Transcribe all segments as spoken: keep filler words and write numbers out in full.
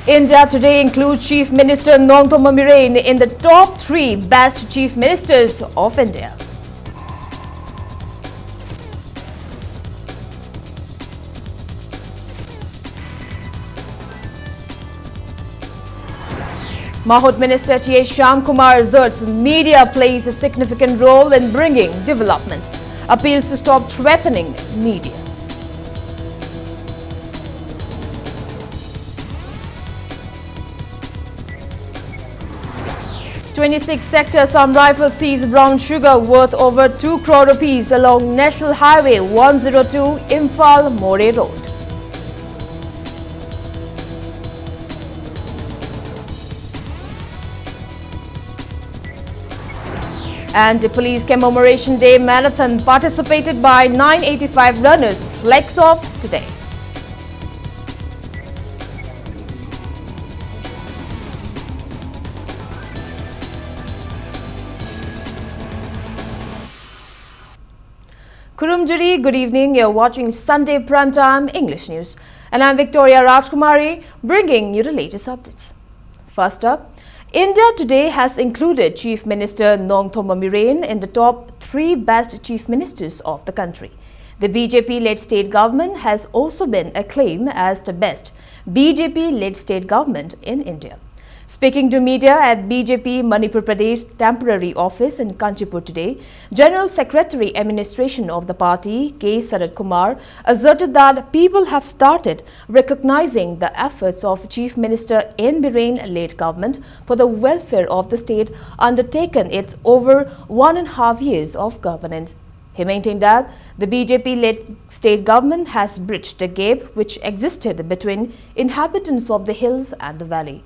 India Today includes Chief Minister Nongthombam Biren in the top three best Chief Ministers of India. Mahut Minister T A Shyamkumar asserts media plays a significant role in bringing development. Appeals to stop threatening media. Twenty-six sector Assam Rifles seize brown sugar worth over two crore rupees along National Highway one zero two Imphal Moreh Road. And the Police Commemoration Day Marathon, participated by nine eighty-five runners, flags off today. Kurumjuri, good evening. You're watching Sunday Prime Time English News. And I'm Victoria Rajkumari, bringing you the latest updates. First up, India Today has included Chief Minister Nongthombam Biren in the top three best chief ministers of the country. The B J P-led state government has also been acclaimed as the best B J P-led state government in India. Speaking to media at B J P Manipur Pradesh temporary office in Kanchipur today, General Secretary Administration of the party K Sarat Kumar asserted that people have started recognizing the efforts of Chief Minister N Biren led government for the welfare of the state undertaken its over one and a half years of governance. He maintained that the B J P-led state government has bridged the gap which existed between inhabitants of the hills and the valley.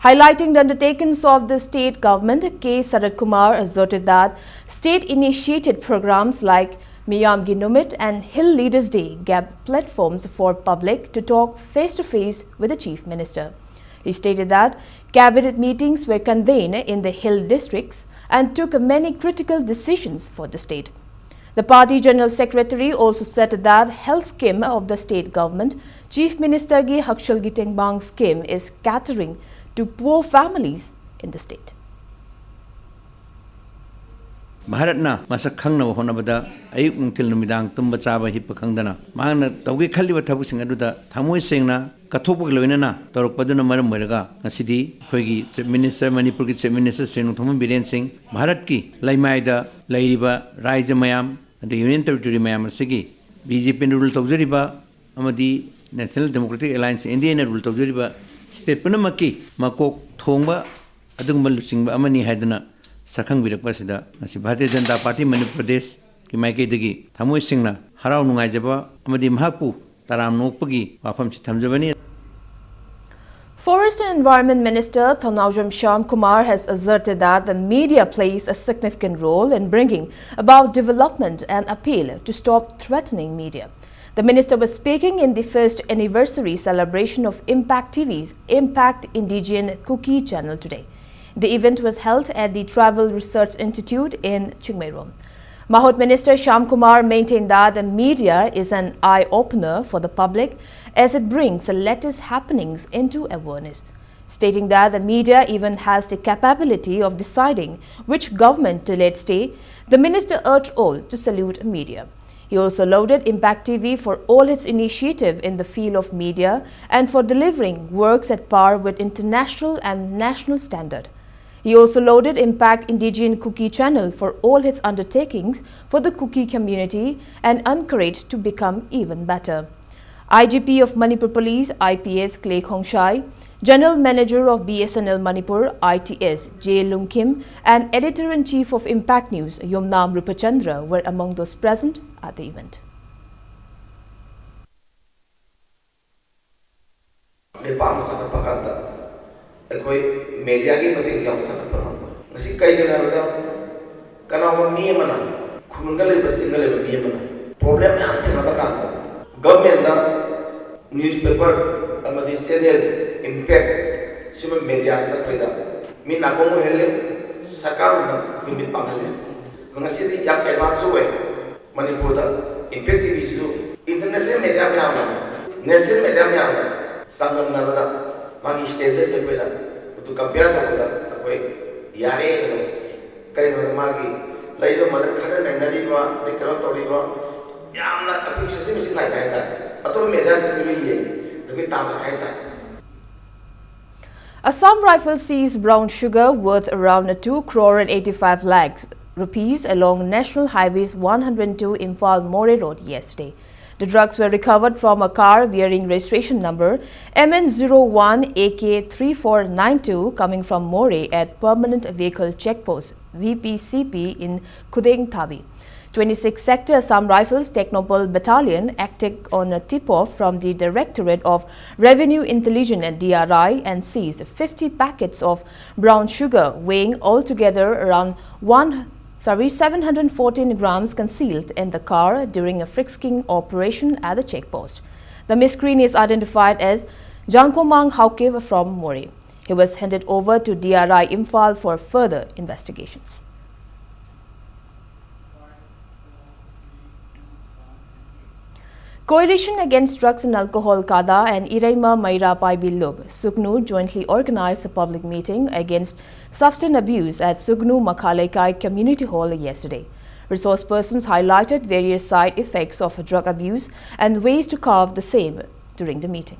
Highlighting the undertakings of the state government, K Sarat Kumar asserted that state-initiated programs like Miyamgi Numit and Hill Leaders Day gave platforms for public to talk face-to-face with the Chief Minister. He stated that cabinet meetings were convened in the hill districts and took many critical decisions for the state. The party general secretary also said that health scheme of the state government, Chief Minister gi Hakshal gi Tengbang scheme, is catering to poor families in the state. ꯚꯥꯔꯠꯅ ꯃꯁꯛ ꯈꯪꯅꯕ ꯍꯣꯠꯅꯕꯗ ꯑꯌꯨꯛ ꯅꯨꯡꯊꯤꯜ ꯅꯨꯃꯤꯗꯥꯡ ꯇꯨꯝꯕ ꯆꯥꯕ ꯍꯤꯞꯄ ꯈꯪꯗꯅ ꯃꯍꯥꯛꯅ ꯇꯧꯒꯦ ꯈꯜꯂꯤꯕ ꯊꯕꯛꯁꯤꯡ ꯑꯗꯨꯗ ꯊꯃꯣꯏ ꯁꯦꯡꯅ ꯀꯠꯊꯣꯛꯄꯒ ꯂꯣꯏꯅꯅ ꯇꯧꯔꯛꯄꯗꯨꯅ ꯃꯔꯝ ꯑꯣꯏꯔꯒ ꯉꯁꯤꯗꯤ ꯑꯩꯈꯣꯏꯒꯤ Chief Minister, ꯃꯅꯤꯄꯨꯔꯒꯤ Chief Minister ꯁ꯭ꯔꯤ ꯅꯣꯡꯊꯣꯝꯕꯝ ꯕꯤꯔꯦꯟ ꯁꯤꯡ, ꯚꯥꯔꯠꯀꯤ ꯂꯩꯃꯥꯏꯗ ꯂꯩꯔꯤꯕ ꯔꯥꯏꯖ꯭ꯌ ꯃꯌꯥꯝ ꯑꯗꯨ Union Territory ꯃꯌꯥꯝ ꯑꯁꯤꯒꯤ BJPꯅ rule ꯇꯧꯖꯔꯤꯕ ꯑꯃꯗꯤ National Democratic Alliance, NDAꯅ rule ꯇꯧꯖꯔꯤꯕ state ꯄꯨꯝꯅꯃꯛꯀꯤ ꯃꯀꯣꯛ ꯊꯣꯡꯕ ꯑꯗꯨꯒꯨꯝꯕ ꯂꯨꯆꯤꯡꯕ ꯑꯃꯅꯤ ꯍꯥꯏꯗꯨꯅ ꯁꯛꯈꯪꯕꯤꯔꯛꯄ ꯑꯁꯤꯗ ꯉꯁꯤ ꯚꯥꯔꯇꯤꯌ ꯖꯅꯇꯥ ꯄꯥꯔꯇꯤ ꯃꯅꯤꯄꯨꯔ ꯄ꯭ꯔꯗꯦꯁꯀꯤ ꯃꯥꯏꯀꯩꯗꯒꯤ ꯊꯃꯣꯏ ꯁꯦꯡꯅ ꯍꯔꯥꯎ ꯅꯨꯡꯉꯥꯏꯖꯕ ꯑꯃꯗꯤ ꯃꯍꯥꯛꯄꯨ ꯇꯔꯥꯝꯅ ꯑꯣꯛꯄꯒꯤ ꯋꯥꯐꯝꯁꯤ ꯊꯝꯖꯕꯅꯤ꯫ Forest and Environment Minister Thounaojam Shyamkumar has asserted that the media plays a significant role in bringing about development and appeal to stop threatening media. The minister was speaking in the first anniversary celebration of Impact TV's Impact Indigenous Kuki channel today. The event was held at the Tribal Research Institute in Chingmeirom. Mahot Minister Shyamkumar maintained that the media is an eye-opener for the public as it brings the latest happenings into awareness. Stating that the media even has the capability of deciding which government to let stay, the minister urged all to salute media. He also lauded Impact TV for all its initiative in the field of media and for delivering works at par with international and national standard. He also lauded Impact Indigenous Kuki channel for all its undertakings for the Kuki community and encouraged to become even better. IGP of Manipur Police, IPS Clay Khongshai, General Manager of BSNL Manipur, ITS J Lungkim, and Editor-in-Chief of Impact News, Yumnam Rupachandra, were among those present at the event. ꯃꯤꯄꯥꯟ ꯆꯥꯎꯈꯠꯄ ꯀꯥꯟꯗ ꯑꯩꯈꯣꯏ ꯃꯦꯗꯤꯌꯥꯒꯤ ꯃꯇꯦꯡ ꯌꯥꯎꯅ ꯆꯥꯎꯈꯠꯄ ꯉꯝꯕ꯫ ꯉꯁꯤ ꯀꯩꯒꯤꯅꯣ ꯍꯥꯏꯕꯗ, ꯀꯅꯥꯒꯨꯝꯕ ꯃꯤ ꯑꯃꯅ, ꯈꯨꯡꯒꯪꯗ ꯂꯩꯕ, ꯆꯤꯡꯗ ꯂꯩꯕ ꯃꯤ ꯑꯃꯅ problem ꯃꯌꯥꯝ ꯊꯦꯡꯅꯕ ꯀꯥꯟꯗ, ꯒꯚꯔꯟꯃꯦꯟꯗ ꯅ꯭ꯌꯨꯁꯄꯦꯄꯔ ꯑꯃꯗꯤ ꯆꯦꯅꯦꯜ, ꯏꯝꯄꯦꯛ, ꯁꯤꯒꯨꯝꯕ ꯃꯦꯗꯤꯌꯥꯁꯤꯅ ꯑꯩꯈꯣꯏꯗ ꯃꯤ ꯅꯥꯀꯣꯡ ꯑꯣꯏꯍꯜꯂꯦ, ꯁꯔꯀꯥꯔꯅ ꯑꯩꯈꯣꯏ ꯃꯤꯠ ꯄꯥꯡꯍꯜꯂꯦ꯫ ꯉꯁꯤꯗꯤ ꯌꯥꯝ ꯑꯦꯗꯚꯥꯟꯁꯁꯨ ꯑꯣꯏ꯫ ꯃꯅꯤꯄꯨꯔꯗ ꯏꯝꯄꯦꯛ ꯇꯤꯚꯤꯁꯤꯁꯨ ꯏꯟꯇꯔꯅꯦꯁꯅꯦꯜ ꯃꯦꯗꯤꯌꯥ ꯃꯌꯥꯝꯅ, ꯅꯦꯁꯅꯦꯜ ꯃꯦꯗꯤꯌꯥ ꯃꯌꯥꯝꯅ ꯆꯥꯡꯗꯝꯅꯕꯗ ꯃꯥꯒꯤ ꯁ꯭ꯇꯦꯟꯗꯔꯁꯦ ꯑꯩꯈꯣꯏꯅ ꯑꯗꯨ ꯀꯝꯄꯤꯌꯔ ꯇꯧꯕꯗ ꯑꯩꯈꯣꯏ ꯌꯥꯔꯦ꯫ ꯀꯔꯤꯒꯤꯅꯣꯗ ꯃꯥꯒꯤ ꯂꯩꯔꯤꯕ ꯃꯗꯛ ꯈꯔ ꯅꯩꯅꯔꯤꯕ ꯑꯗꯩ ꯀꯩꯅꯣ ꯇꯧꯔꯤꯕ ꯌꯥꯝꯅ ꯑꯩꯈꯣꯏꯒꯤ ꯁꯤꯁꯇꯦꯝ ꯁꯤ ꯅꯥꯏꯕ ꯍꯥꯏꯇꯥꯔꯦ꯫ ꯑꯇꯣꯞꯄ ꯃꯦꯗꯤꯌꯥꯁꯤꯡꯗꯨꯒ ꯌꯦꯡꯉꯤ ꯑꯗꯨꯒꯤ ꯇꯥꯡꯕ ꯍꯥꯏꯇꯥꯔꯦ꯫ Assam Rifles seized brown sugar worth around two crore and eighty-five lakhs rupees along National Highways one hundred two Imphal Moreh Road yesterday. The drugs were recovered from a car bearing registration number M N zero one A K three four nine two coming from Moreh at Permanent Vehicle Check Post V P C P in Khudeng Thabi. Twenty-six Sector Assam Rifles Technopal Battalion acted on a tip-off from the Directorate of Revenue Intelligence and D R I and seized fifty packets of brown sugar weighing altogether around one, sorry, seven hundred fourteen grams concealed in the car during a frisking operation at the checkpost. The miscreant is identified as Jangkomang Haokip from Moreh. He was handed over to D R I Imphal for further investigations. Coalition Against Drugs and Alcohol, CADA, and Ireima Meira Paibi Lup, Sugnu, jointly organized a public meeting against substance abuse at Sugnu Makhaleikai Community Hall yesterday. Resource persons highlighted various side effects of drug abuse and ways to curb the same during the meeting.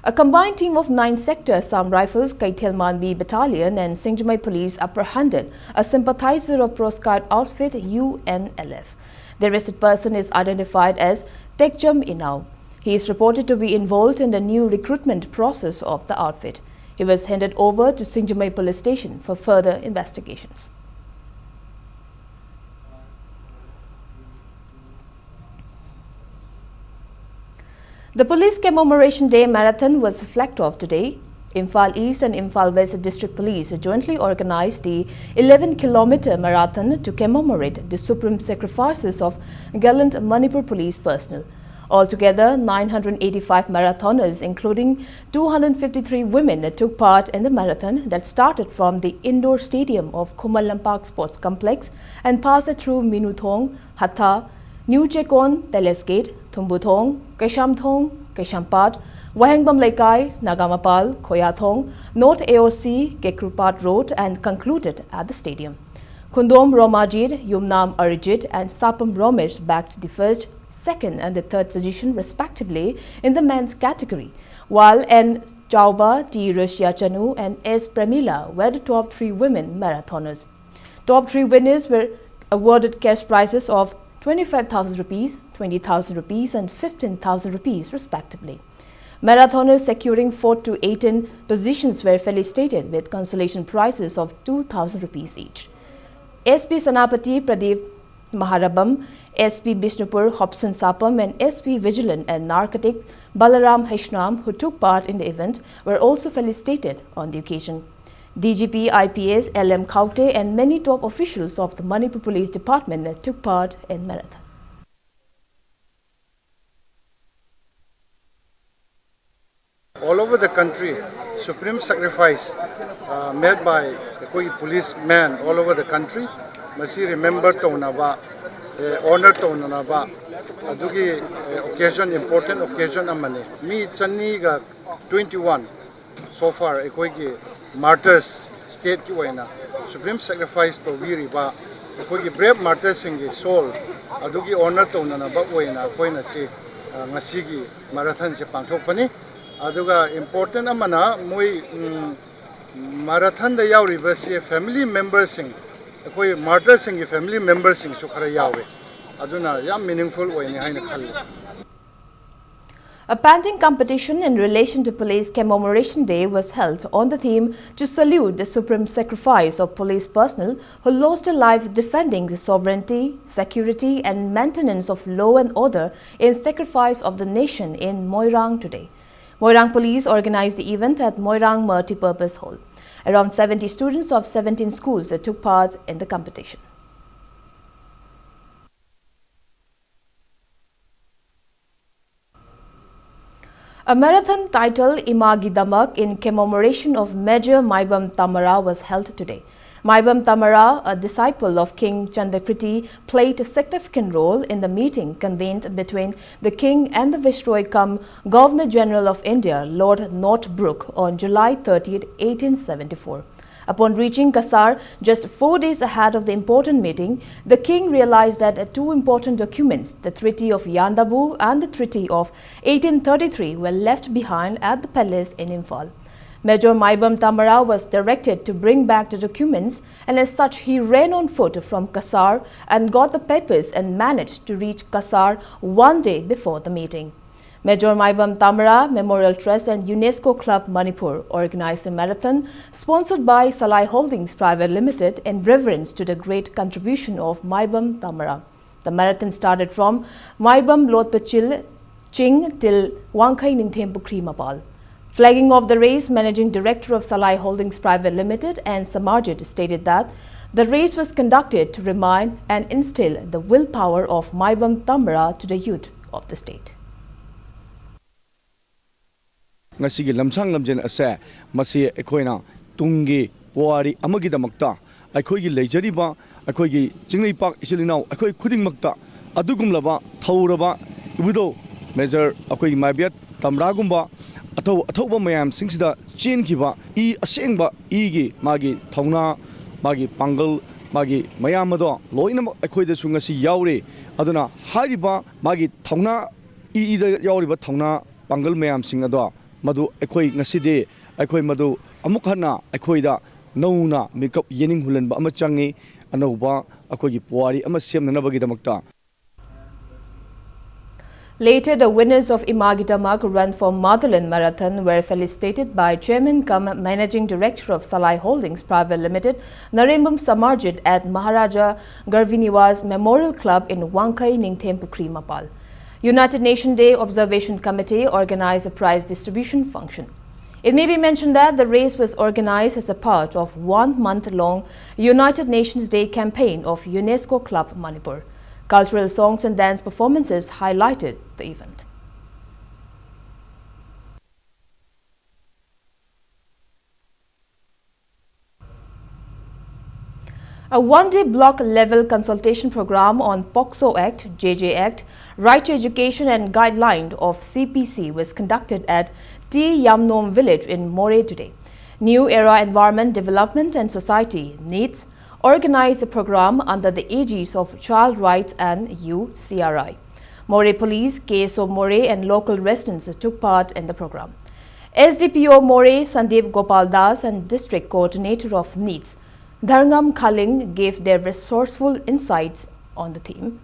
A combined team of nine Sector Assam Rifles, Keithelmanbi Battalion and Singjamei Police apprehended a sympathizer of proscribed outfit U N L F. The arrested person is identified as Tekjam Inau. He is reported to be involved in the new recruitment process of the outfit. He was handed over to Singjamei Police Station for further investigations. The Police Commemoration Day Marathon was flagged off today. Imphal East and Imphal West District Police jointly organized the eleven kilometer marathon to commemorate the supreme sacrifices of gallant Manipur Police personnel. Altogether, nine hundred eighty-five marathoners, including two hundred fifty-three women, took part in the marathon that started from the indoor stadium of Khuman Lampak Sports Complex and passed through Minuthong, Hatha, New Chekon, Palace Gate, Thumbuthong, Keshamthong, Keshampat, Wahengbam Leikai, Nagamapal, Khoyathong, North A O C, Kekrupat Road, and concluded at the stadium. Khundom Romajit, Yumnam Arijit, and Sapam Romesh bagged the first, second, and the third position, respectively, in the men's category, while N Chauba, T Russia Chanu, and S Premila were the top three women marathoners. Top three winners were awarded cash prizes of twenty-five thousand rupees, twenty thousand rupees, and fifteen thousand rupees, respectively. Marathoners securing fourth to eighteenth positions were felicitated with consolation prizes of two thousand rupees each. S P Senapati Pradeep Maharabam, S P Bishnupur Hobson Sapam, and S P Vigilant and Narcotics Balaram Haishnam, who took part in the event, were also felicitated on the occasion. D G P I P S L M Khaute and many top officials of the Manipur Police Department took part in marathon. All over the country, supreme sacrifice uh, made by ꯑꯩꯈꯣꯏꯒꯤ policemen all over the country. ꯃꯁꯤ remember ꯇꯧꯅꯕ, honor ꯇꯧꯅꯅꯕ ꯑꯗꯨꯒꯤ occasion, important occasion ꯑꯃꯅꯤ꯫ ꯃꯤ ꯆꯅꯤꯒ twenty one so far ꯑꯩꯈꯣꯏꯒꯤ martyrs, stateꯀꯤ ꯑꯣꯏꯅ supreme sacrifice ꯇꯧꯕꯤꯔꯤꯕ ꯑꯩꯈꯣꯏꯒꯤ brave martyrsꯁꯤꯡꯒꯤ soul ꯑꯗꯨꯒꯤ honor ꯇꯧꯅꯅꯕ ꯑꯣꯏꯅ ꯑꯩꯈꯣꯏꯅ ꯁꯤ ꯉꯁꯤꯒꯤ marathonꯁꯦ ꯄꯥꯡꯊꯣꯛꯄꯅꯤ꯫ ꯑꯗꯨꯒ important ꯑꯃꯅ ꯃꯣꯏ marathonꯗ ꯌꯥꯎꯔꯤꯕꯁꯤ family memberꯁꯤꯡ, ꯑꯩꯈꯣꯏ martyrsꯁꯤꯡꯒꯤ family memberꯁꯤꯡꯁꯨ ꯈꯔ ꯌꯥꯎꯋꯦ꯫ ꯑꯗꯨꯅ ꯌꯥꯝ meaningful ꯑꯣꯏꯅꯤ ꯍꯥꯏꯅ ꯈꯜꯂꯤ꯫ A pending competition in relation to Police Commemoration Day was held on the theme to salute the supreme sacrifice of police personnel who lost their life defending the sovereignty, security, and maintenance of law and order in sacrifice of the nation in Moirang today. Moirang Police organized the event at Moirang Multipurpose Hall. Around seventy students of seventeen schools took part in the competition. A marathon titled Imagidamak in commemoration of Major Maibam Tamara was held today. Maibam Tamara, a disciple of King Chandakriti, played a significant role in the meeting convened between the King and the Viceroy cum Governor General of India, Lord Northbrook, on July thirtieth, eighteen seventy-four. Upon reaching Kasar, just four days ahead of the important meeting, the king realized that two important documents, the Treaty of Yandabu and the Treaty of eighteen thirty-three, were left behind at the palace in Imphal. Major Maibam Tamara was directed to bring back the documents, and as such, he ran on foot from Kasar and got the papers and managed to reach Kasar one day before the meeting. Major Maibam Tamara Memorial Trust and UNESCO Club Manipur organized a marathon sponsored by Salai Holdings Private Limited in reverence to the great contribution of Maibam Tamara. The marathon started from Maibam Lotpachil Ching till Wangkhai Ningthem Pukri Mapal. Flagging off the race, Managing Director of Salai Holdings Private Limited and Samarjit stated that the race was conducted to remind and instill the willpower of Maibam Tamara to the youth of the state. ꯉꯁꯤꯒꯤ ꯂꯝꯁꯥꯡ ꯂꯝꯖꯦꯟ ꯑꯁꯦ ꯃꯁꯤ ꯑꯩꯈꯣꯏꯅ ꯇꯨꯡꯒꯤ ꯄꯨꯋꯥꯔꯤ ꯑꯃꯒꯤꯗꯃꯛꯇ ꯑꯩꯈꯣꯏꯒꯤ ꯂꯩꯖꯔꯤꯕ ꯑꯩꯈꯣꯏꯒꯤ ꯆꯤꯡꯂꯩꯄꯥꯛ ꯏꯆꯤꯜ ꯏꯅꯥꯎ ꯑꯩꯈꯣꯏ ꯈꯨꯗꯤꯡꯃꯛꯇ ꯑꯗꯨꯒꯨꯝꯂꯕ ꯊꯧꯔꯕ ꯏꯕꯨꯙꯧ ꯃꯦꯖꯔ ꯑꯩꯈꯣꯏꯒꯤ ꯃꯥꯏꯕꯤꯌꯠ ꯇꯝꯔꯥꯒꯨꯝꯕ ꯑꯊꯧ ꯑꯊꯧꯕ ꯃꯌꯥꯝꯁꯤꯡꯁꯤꯗ ꯆꯦꯟꯈꯤꯕ ꯏ ꯑꯁꯦꯡꯕ ꯏꯒꯤ ꯃꯥꯒꯤ ꯊꯧꯅꯥ ꯃꯥꯒꯤ ꯄꯥꯡꯒꯜ ꯃꯥꯒꯤ ꯃꯌꯥꯝ ꯑꯗꯣ ꯂꯣꯏꯅꯃꯛ ꯑꯩꯈꯣꯏꯗꯁꯨ ꯉꯁꯤ ꯌꯥꯎꯔꯤ꯫ ꯑꯗꯨꯅ ꯍꯥꯏꯔꯤꯕ ꯃꯥꯒꯤ ꯊꯧꯅꯥ ꯏ ꯏꯗ ꯌꯥꯎꯔꯤꯕ ꯊꯧꯅꯥ ꯄꯥꯡꯒꯜ ꯃꯌꯥꯝꯁꯤꯡ ꯑꯗꯣ ꯃꯗꯨ ꯑꯩꯈꯣꯏ ꯉꯁꯤꯗꯤ ꯑꯩꯈꯣꯏ ꯃꯗꯨ ꯑꯃꯨꯛ ꯍꯟꯅ ꯑꯩꯈꯣꯏꯗ ꯅꯧꯅ ꯃꯤꯀꯞ ꯌꯦꯅꯤꯡꯍꯨꯜꯍꯟꯕ ꯑꯃ ꯆꯪꯉꯤ꯫ ꯑꯅꯧꯕ ꯑꯩꯈꯣꯏꯒꯤ ꯄꯨꯋꯥꯔꯤ ꯑꯃ ꯁꯦꯝꯅꯅꯕꯒꯤꯗꯃꯛꯇ꯫ Later, the winners of Imagidamak Run for Motherland Marathon were felicitated by Chairman cum Managing Director of Salai Holdings Private Limited, Narembam Samarjit, at Maharaja Garviniwas Memorial Club in Wangkhai Ningthem Pukri Mapal. United Nations Day Observation Committee organized a prize distribution function. It may be mentioned that the race was organized as a part of one month-long United Nations Day campaign of UNESCO Club Manipur. Cultural songs and dance performances highlighted the event. A one-day block-level consultation program on POCSO Act, J J Act, Right to Education and Guideline of C P C was conducted at T Yamnom village in Moreh today. New Era Environment Development and Society, NEEDS, organized the program under the aegis of Child Rights and U C R I. Moreh Police, K S O Moreh, and local residents took part in the program. S D P O Moreh, Sandeep Gopal Das, and District Coordinator of NEEDS, Dharngam Khaling, gave their resourceful insights on the theme.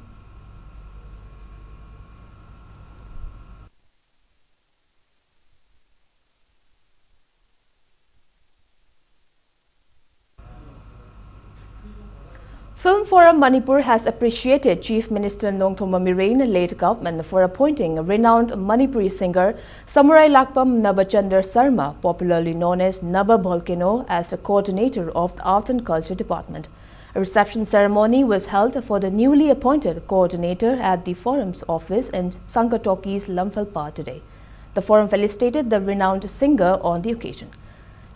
Film Forum Manipur has appreciated Chief Minister Nongthombam Biren, late government, for appointing renowned Manipuri singer Samurai Lakpam Nabachandra Sarma, popularly known as Naba Volcano, as the coordinator of the Art and Culture Department. A reception ceremony was held for the newly appointed coordinator at the forum's office in Sangha Talkies, Lamphel Park today. The forum felicitated the renowned singer on the occasion.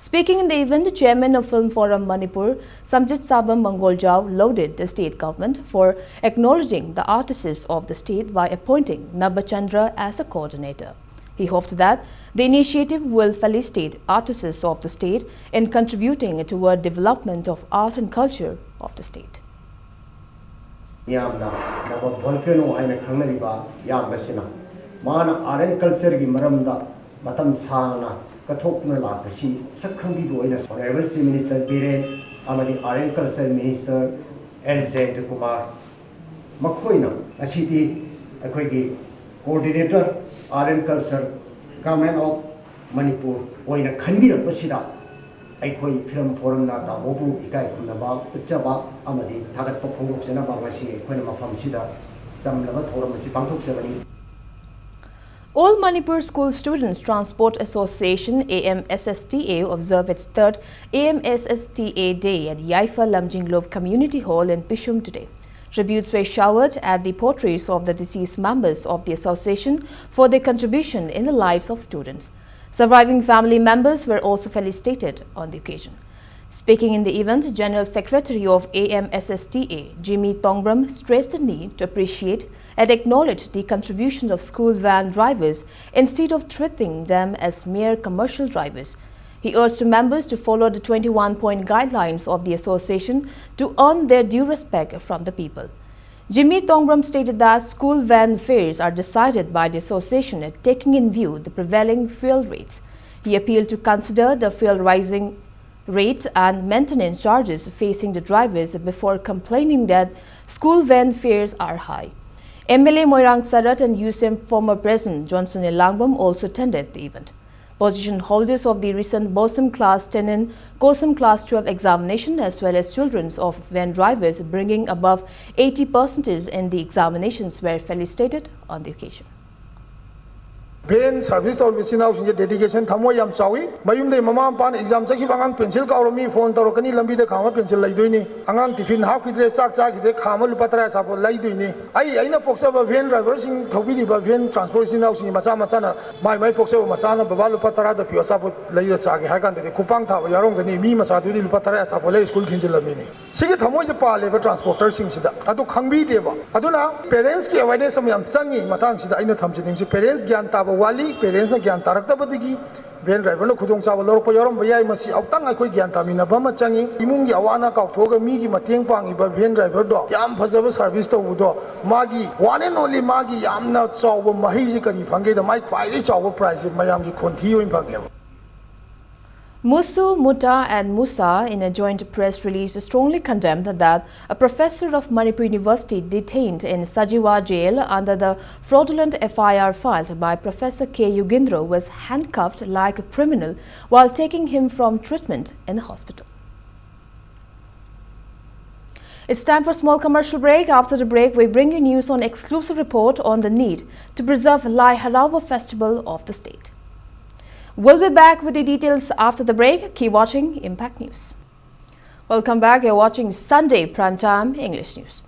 Speaking in the event, the chairman of Film Forum Manipur, Samjit Sabam Mangoljao, lauded the state government for acknowledging the artists of the state by appointing Nabachandra as a coordinator. He hoped that the initiative will felicitate artists of the state in contributing toward development of art and culture of the state. ꯃꯤꯌꯥꯝꯅ ꯅꯕ volcano ꯍꯥꯏꯅ ꯈꯪꯅꯔꯤꯕ ꯌꯥꯝꯕꯁꯤꯅ ꯃꯥꯅ art and ꯀꯜꯆꯔꯒꯤ ꯃꯔꯝꯗ ꯃꯇꯝ ꯁꯥꯡꯅ ꯀꯠꯊꯣꯛꯇꯨꯅ ꯂꯥꯛꯄꯁꯤ ꯁꯛ ꯈꯪꯕꯤꯕ ꯑꯣꯏꯅ Honourable Chief Minister ꯕꯤꯔꯦꯟ ꯑꯃꯗꯤ Art and Culture Minister L Jayanta Kumar ꯃꯈꯣꯏꯅ ꯉꯁꯤꯗꯤ ꯑꯩꯈꯣꯏꯒꯤ coordinator Art and Culture Government of Manipur ꯑꯣꯏꯅ ꯈꯟꯕꯤꯔꯛꯄꯁꯤꯗ ꯑꯩꯈꯣꯏ ꯐꯤꯂꯝ ꯐꯣꯔꯝꯅ ꯇꯥꯃꯣꯕꯨ ꯏꯀꯥꯏ ꯈꯨꯝꯅꯕ ꯎꯠꯆꯕ ꯑꯃꯗꯤ ꯊꯥꯒꯠꯄ ꯐꯣꯡꯗꯣꯛꯆꯅꯕ ꯉꯁꯤ ꯑꯩꯈꯣꯏꯅ ꯃꯐꯝꯁꯤꯗ ꯆꯝꯂꯕ ꯊꯧꯔꯝ ꯑꯁꯤ ꯄꯥꯡꯊꯣꯛꯆꯕꯅꯤ꯫ All Manipur School Students Transport Association, A M S S T A, observed its third A M S S T A Day at Yaifa Lamjinglop Community Hall in Pishum today. Tributes were showered at the portraits of the deceased members of the association for their contribution in the lives of students. Surviving family members were also felicitated on the occasion. Speaking in the event, General Secretary of A M S S T A, Jimmy Tongbram, stressed the need to appreciate and acknowledge the contribution of school van drivers instead of treating them as mere commercial drivers. He urged members to follow the twenty-one point guidelines of the association to earn their due respect from the people. Jimmy Tongbram stated that school van fares are decided by the association, taking in view the prevailing fuel rates. He appealed to consider the fuel rising rates and maintenance charges facing the drivers before complaining that school van fares are high. M L A Moirang Sarat and U C M former President Johnson Elangbam also attended the event. Position holders of the recent BOSEM Class ten and COSEM Class twelve examination, as well as children of van drivers bringing above eighty percent in the examinations, were felicitated on the occasion. Van service ꯇꯧꯔꯤꯕ ꯏꯆꯤꯟ ꯏꯅꯥꯎꯁꯤꯡꯁꯦ dedication, ꯊꯃꯣꯏ ꯌꯥꯝ ꯆꯥꯎꯏ꯫ ꯃꯌꯨꯝꯗꯒꯤ ꯃꯃꯥ ꯃꯄꯥꯅ exam ꯆꯠꯈꯤꯕ ꯑꯉꯥꯡ pencil ꯀꯥꯎꯔꯝꯃꯤ, phone ꯇꯧꯔꯛꯀꯅꯤ, ꯂꯝꯕꯤꯗ ꯈꯥꯝꯃ pencil ꯂꯩꯗꯣꯏꯅꯤ꯫ ꯑꯉꯥꯡ tiffin ꯍꯥꯞꯈꯤꯗ꯭ꯔꯦ, ꯆꯥꯛ ꯆꯥꯈꯤꯗ꯭ꯔꯦ, ꯈꯥꯝꯃ ꯂꯨꯄꯥ ꯇꯔꯥ ꯑꯆꯥꯄꯣꯠ ꯂꯩꯗꯣꯏꯅꯤ꯫ ꯑꯩ ꯑꯩꯅ ꯄꯣꯛꯆꯕ van driverꯁꯤꯡ, ꯊꯧꯕꯤꯔꯤꯕ van transport ꯏꯆꯤꯟ ꯏꯅꯥꯎꯁꯤꯡꯒꯤ ꯃꯆꯥ ꯃꯆꯥꯅ ꯃꯥꯏ ꯃꯥꯏ ꯄꯣꯛꯆꯕ ꯃꯆꯥꯅ "ꯕꯕꯥ, ꯂꯨꯄꯥ ꯇꯔꯥꯗ ꯄꯤꯌꯨ, ꯑꯆꯥꯄꯣꯠ ꯂꯩꯔ ꯆꯥꯒꯦ" ꯍꯥꯏ ꯀꯥꯟꯗꯗꯤ ꯈꯨꯄꯥꯡ ꯊꯥꯕ ꯌꯥꯎꯔꯝꯒꯅꯤ꯫ ꯃꯤ ꯃꯆꯥꯗꯨꯗꯤ ꯂꯨꯄꯥ ꯇꯔꯥ ꯑꯆꯥꯄꯣꯠ ꯂꯩꯔ ꯁ꯭ꯀꯨꯜ ꯊꯤꯟꯖꯤꯜꯂꯝꯃꯤꯅꯤ꯫ ꯁꯤꯒꯤ ꯊꯃꯣꯏꯁꯦ ꯄꯥꯜꯂꯦꯕ transporterꯁꯤꯡꯁꯤꯗ꯫ ꯑꯗꯨ ꯈꯪꯕꯤꯗꯦꯕ꯫ ꯑꯗꯨꯅ parentsꯀꯤ awareness ꯑꯃ ꯌꯥꯝ ꯆꯪꯉꯤ꯫ ꯃꯇꯥꯡꯁꯤꯗ ꯑꯩꯅ ꯊꯝꯖꯅꯤꯡꯉꯤꯁꯤ, parents ꯒ꯭ꯌꯥꯟ ꯇꯥꯕ ꯋꯥꯠꯂꯤ꯫ Parentsꯅ ꯒ꯭ꯌꯥꯟ ꯇꯥꯔꯛꯇꯕꯗꯒꯤ van driverꯅ ꯈꯨꯗꯣꯡꯆꯥꯕ ꯂꯧꯔꯛꯄ ꯌꯥꯎꯔꯝꯕ ꯌꯥꯏ꯫ ꯃꯁꯤ ꯑꯃꯨꯛꯇꯪ ꯑꯩꯈꯣꯏ ꯒ꯭ꯌꯥꯟ ꯇꯥꯃꯤꯟꯅꯕ ꯑꯃ ꯆꯪꯉꯤ꯫ ꯏꯃꯨꯡꯒꯤ ꯑꯋꯥ ꯑꯅꯥ ꯀꯥꯎꯊꯣꯛꯑꯒ ꯃꯤꯒꯤ ꯃꯇꯦꯡ ꯄꯥꯡꯉꯤꯕ van driverꯗꯣ, ꯌꯥꯝ ꯐꯖꯕ service ꯇꯧꯕꯗꯣ, ꯃꯥꯒꯤ one and only, ꯃꯥꯒꯤ ꯌꯥꯝꯅ ꯆꯥꯎꯕ ꯃꯍꯩꯁꯤ ꯀꯔꯤ ꯐꯪꯒꯦꯗ, ꯃꯥꯒꯤ ꯈ꯭ꯋꯥꯏꯗꯒꯤ ꯆꯥꯎꯕ prizeꯁꯦ ꯃꯌꯥꯝꯒꯤ ꯈꯣꯟꯊꯤ ꯑꯣꯏꯅ ꯐꯪꯉꯦꯕ꯫ MUSU, MUTA and MUSA, in a joint press release, strongly condemned that a professor of Manipur University detained in Sajiwa jail under the fraudulent F I R filed by Professor K Yogendra was handcuffed like a criminal while taking him from treatment in the hospital. It's time for a small commercial break. After the break, we bring you news on exclusive report on the need to preserve Lai Haraoba festival of the state. We'll be back with the details after the break. Keep watching Impact News. Welcome back. You're watching Sunday Primetime English News.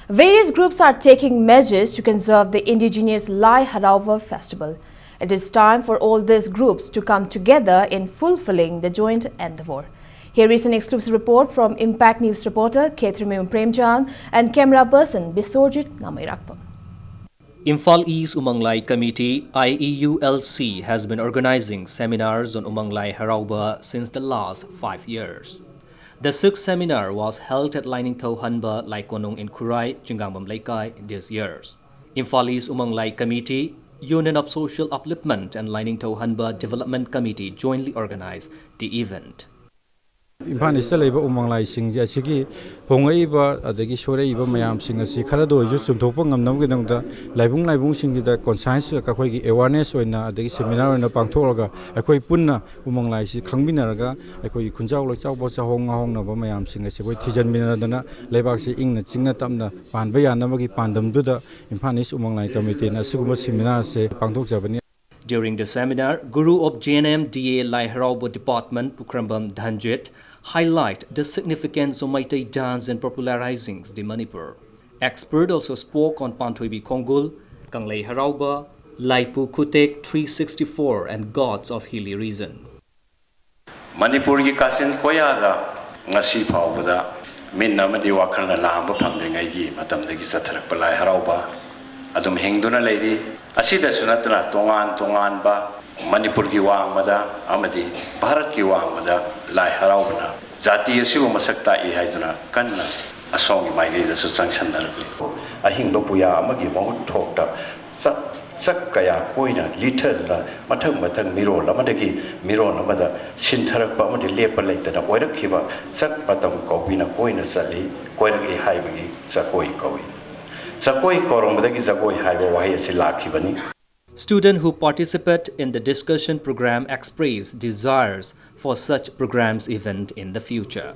Various groups are taking measures to conserve the indigenous Lai Haraoba festival. It is time for all these groups to come together in fulfilling the joint endeavor. Here is an exclusive report from Impact News reporter Khetremiyum Premchand and camera person Biswajit Namairakpam. Imphal East Umang Lai Committee, I E U L C, has been organizing seminars on Umang Lai Harauba since the last five years. The sixth seminar was held at Lainingthou Hanba Laikonung in Khurai, Chingangbam Leikai this year. Imphal East Umang Lai Committee, Union of Social Upliftment and Lainingthou Hanba Development Committee jointly organized the event. Imphal east ꯂꯩꯕ ꯎꯃꯪ ꯂꯥꯏꯁꯤꯡ ꯑꯁꯤꯒꯤ ꯍꯣꯡꯂꯛꯏꯕ ꯑꯗꯒꯤ ꯁꯣꯏꯔꯛꯏꯕ ꯃꯌꯥꯝꯁꯤꯡ ꯑꯁꯤ ꯈꯔꯗ ꯑꯣꯏꯔꯁꯨ ꯆꯨꯝꯊꯣꯛꯄ ꯉꯝꯅꯕꯒꯤꯗꯃꯛꯇ ꯂꯥꯏꯕꯨꯡ ꯂꯥꯏꯕꯨꯡꯁꯤꯡꯁꯤꯗ conscience ꯑꯩꯈꯣꯏꯒꯤ awareness ꯑꯣꯏꯅ ꯑꯗꯒꯤ seminar ꯑꯣꯏꯅ ꯄꯥꯡꯊꯣꯛꯂꯒ ꯑꯩꯈꯣꯏ ꯄꯨꯟꯅ ꯎꯃꯪ ꯂꯥꯏꯁꯤ ꯈꯪꯃꯤꯟꯅꯔꯒ ꯑꯩꯈꯣꯏꯒꯤ ꯈꯨꯟꯖꯥꯎ ꯂꯩꯆꯥꯎꯕ ꯆꯥꯍꯣꯡ ꯉꯥꯍꯣꯡꯅꯕ ꯃꯌꯥꯝꯁꯤꯡ ꯑꯁꯤ ꯑꯩꯈꯣꯏ ꯊꯤꯖꯤꯟꯃꯤꯟꯅꯗꯅ ꯂꯩꯕꯥꯛꯁꯤ ꯏꯪꯅ ꯆꯤꯛꯅ ꯇꯞꯅ ꯄꯥꯟꯕ ꯌꯥꯅꯕꯒꯤ ꯄꯥꯟꯗꯝꯗꯨꯗ ꯏꯝꯐꯥꯜ ꯏꯁ ꯎꯃꯪ ꯂꯥꯏ ꯀꯃꯤꯇꯤꯅ ꯑꯁꯤꯒꯨꯝꯕ seminar ꯑꯁꯤ ꯄꯥꯡꯊꯣꯛꯆꯕꯅꯤ꯫ During the seminar, Guru of J N M D A Laiharaobo Department, Pukhrambam Dhanjit, highlight the significance of Meitei dance in popularizing the Manipur. Expert also spoke on Panthoibi Khonggul, Kanglei Haraoba, Laipu Khutek three sixty-four, and Gods of Hilly Region. ꯃꯅꯤꯄꯨꯔꯒꯤ ꯀꯥꯆꯤꯟ ꯀꯣꯌꯥꯗ ꯉꯁꯤ ꯐꯥꯎꯕꯗ ꯃꯤꯠꯅ ꯑꯃꯗꯤ ꯋꯥꯈꯜꯅ ꯂꯥꯝꯕ ꯐꯪꯗ꯭ꯔꯤꯉꯩꯒꯤ ꯃꯇꯝꯗꯒꯤ ꯆꯠꯊꯔꯛꯄ ꯂꯥꯏ ꯍꯔꯥꯎꯕ ꯑꯗꯨꯝ ꯍꯤꯡꯗꯨꯅ ꯂꯩꯔꯤ꯫ ꯑꯁꯤꯗꯁꯨ ꯅꯠꯇꯅ ꯇꯣꯉꯥꯟ ꯇꯣꯉꯥꯟꯕ ꯃꯅꯤꯄꯨꯔꯒꯤ ꯋꯥꯡꯃꯗ ꯑꯃꯗꯤ ꯚꯥꯔꯠꯀꯤ ꯋꯥꯡꯃꯗ ꯂꯥꯏ ꯍꯔꯥꯎꯕꯅ ꯖꯥꯇꯤ ꯑꯁꯤꯕꯨ ꯃꯁꯛ ꯇꯥꯛꯏ ꯍꯥꯏꯗꯨꯅ ꯀꯟꯅ ꯑꯁꯣꯝꯒꯤ ꯃꯥꯏꯀꯩꯗꯁꯨ ꯆꯪꯁꯟꯅꯔꯛꯂꯤ꯫ ꯑꯍꯤꯡꯕ ꯄꯨꯌꯥ ꯑꯃꯒꯤ ꯃꯍꯨꯠ ꯊꯣꯛꯇ ꯆꯥꯛ ꯆꯥꯛ ꯀꯌꯥ ꯀꯣꯏꯅ ꯂꯤꯊꯗꯨꯅ ꯃꯊꯪ ꯃꯊꯪ ꯃꯤꯔꯣꯜ ꯑꯃꯗꯒꯤ ꯃꯤꯔꯣꯜ ꯑꯃꯗ ꯁꯤꯟꯊꯔꯛꯄ ꯑꯃꯗꯤ ꯂꯦꯞꯄ ꯂꯩꯇꯅ ꯑꯣꯏꯔꯛꯈꯤꯕ ꯆꯥꯛ ꯃꯇꯝ ꯀꯧꯕꯤꯅ ꯀꯣꯏꯅ ꯆꯠꯂꯤ, ꯀꯣꯏꯔꯛꯏ ꯍꯥꯏꯕꯒꯤ ꯆꯥꯛꯀꯣꯏ ꯀꯧꯏ꯫ ꯆꯥꯛꯀꯣꯏ ꯀꯧꯔꯝꯕꯗꯒꯤ ꯖꯒꯣꯏ ꯍꯥꯏꯕ ꯋꯥꯍꯩ ꯑꯁꯤ ꯂꯥꯛꯈꯤꯕꯅꯤ꯫ Student who participate in the discussion program express desires for such programs event in the future.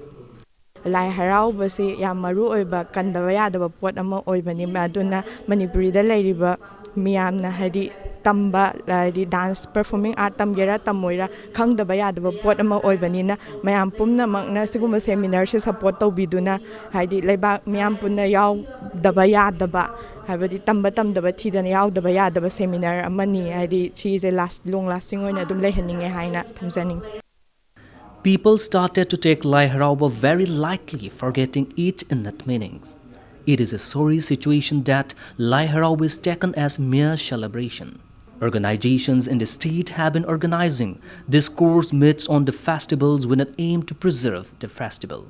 ꯂꯥꯏ ꯍꯔꯥꯎꯕꯁꯤ ꯌꯥꯝ ꯃꯔꯨ ꯑꯣꯏꯕ, ꯀꯟꯗꯕ ꯌꯥꯗꯕ ꯄꯣꯠ ꯑꯃ ꯑꯣꯏꯕꯅꯤ꯫ ꯑꯗꯨꯅ ꯃꯅꯤꯄꯨꯔꯤꯗ ꯂꯩꯔꯤꯕ ꯃꯤꯌꯥꯝꯅ, ꯍꯥꯏꯗꯤ, ꯇꯝꯕ, ꯍꯥꯏꯗꯤ, dance performing art ꯇꯝꯒꯦꯔꯥ ꯇꯝꯃꯣꯏꯔꯥ ꯈꯪꯗꯕ ꯌꯥꯗꯕ ꯄꯣꯠ ꯑꯃ ꯑꯣꯏꯕꯅꯤꯅ, ꯃꯌꯥꯝ ꯄꯨꯝꯅꯃꯛꯅ ꯁꯤꯒꯨꯝꯕ seminar ꯁꯤ support ꯇꯧꯕꯤꯗꯨꯅ, ꯍꯥꯏꯗꯤ, ꯂꯩꯕꯥꯛ ꯃꯤꯌꯥꯝ ꯄꯨꯟꯅ ꯌꯥꯎꯗꯕ ꯌꯥꯗꯕ, ꯍꯥꯏꯕꯗꯤ, ꯇꯝꯕ ꯇꯝꯗꯕ ꯊꯤꯗꯅ ꯌꯥꯎꯗꯕ ꯌꯥꯗꯕ seminar ꯑꯃꯅꯤ꯫ ꯍꯥꯏꯗꯤ, ꯁꯤꯁꯦ last, long lasting ꯑꯣꯏꯅ ꯑꯗꯨꯝ ꯂꯩꯍꯟꯅꯤꯡꯉꯦ ꯍꯥꯏꯅ ꯊꯝꯖꯅꯤꯡꯉꯤ꯫ People started to take Lai Haraoba very lightly, forgetting its innate meanings. It is a sorry situation that Lai Haraoba is taken as mere celebration. Organizations in the state have been organizing discourse meets on the festivals with an aim to preserve the festival.